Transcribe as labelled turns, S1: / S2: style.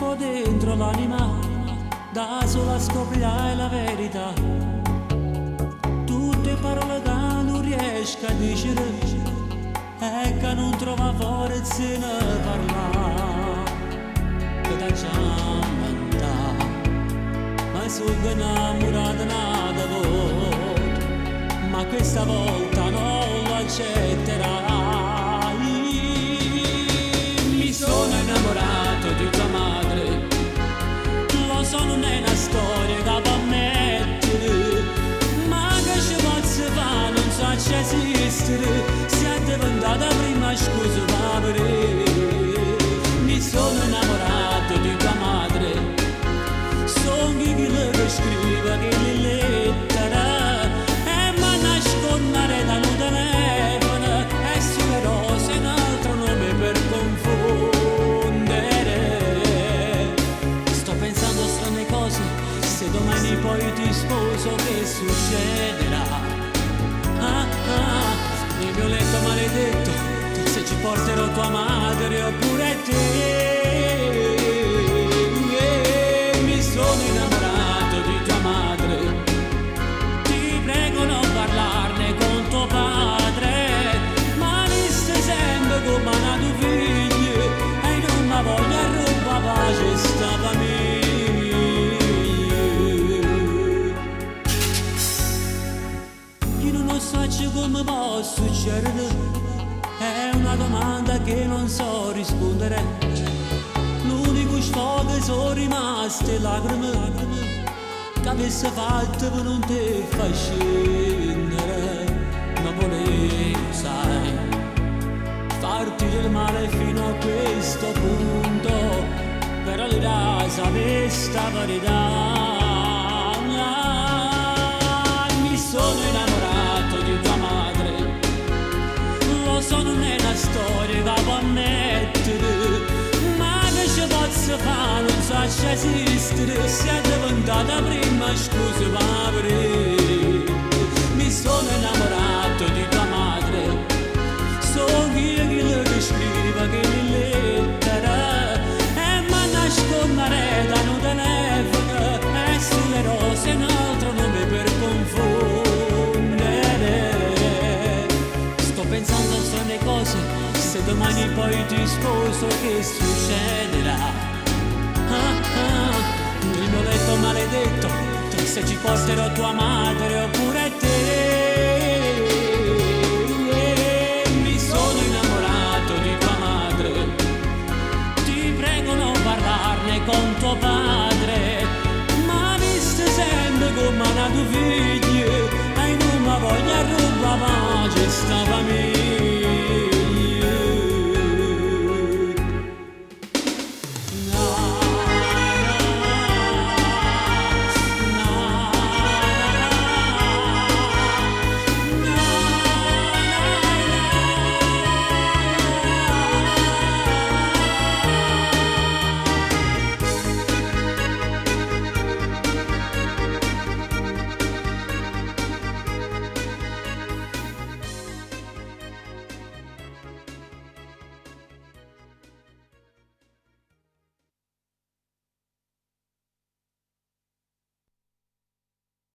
S1: Tuffo dentro l'anima, da sola scoprirai la verità. Tutte parole che non riesco a dire, e che non trova forza di parlare. Che da già ma sono innamorata un'altra volta, ma questa volta non lo accetterai. Mi sono innamorato di tua madre, lo so non è una storia che può mettere, ma che ci posso fare, non so se esistere, se è diventata prima scusa va per. Mi sono innamorato di tua madre, sono chi che scrive che le lettere, e mi nascondere dal telefono, e sulle rose un altro nome per confondere. Sto pensando a strane cose, se domani poi ti sposo che succederà? Ah, ah, nel mio letto maledetto, se ci porterò tua madre oppure te. Mi sono innamorato di tua madre, ti prego non parlarne con tuo padre, ma mi stai sempre come una tua figlia, e non mi voglio rubare pace sta famiglia. Io non so come può succedere, è una domanda che non so rispondere. L'unico sfogo sono rimaste lacrime che avesse fatto per non te far scendere. Non volevo, sai, farti del male fino a questo punto, però l'età sapeva sta verità. Mi sono innamorato di tua madre, lo so non è una storia che può mettere, ma che ci posso fare, non so se esistere, se è diventata prima scusa va per. Mi sono innamorato di tua madre, sono io quello che scrive che le lettere, e mi nascondere da un telefono, e sulle rose un altro nome per confondere. Sto pensando a strane cose, se domani poi ti sposo che succederà? Ah, ah, nel mio letto maledetto, se ci porterò tua madre oppure te. Mi sono innamorato di tua madre, ti prego non parlarne con tuo padre, ma mi stai sempre come una tua figlia, e non mi voglio rubare pace sta famiglia.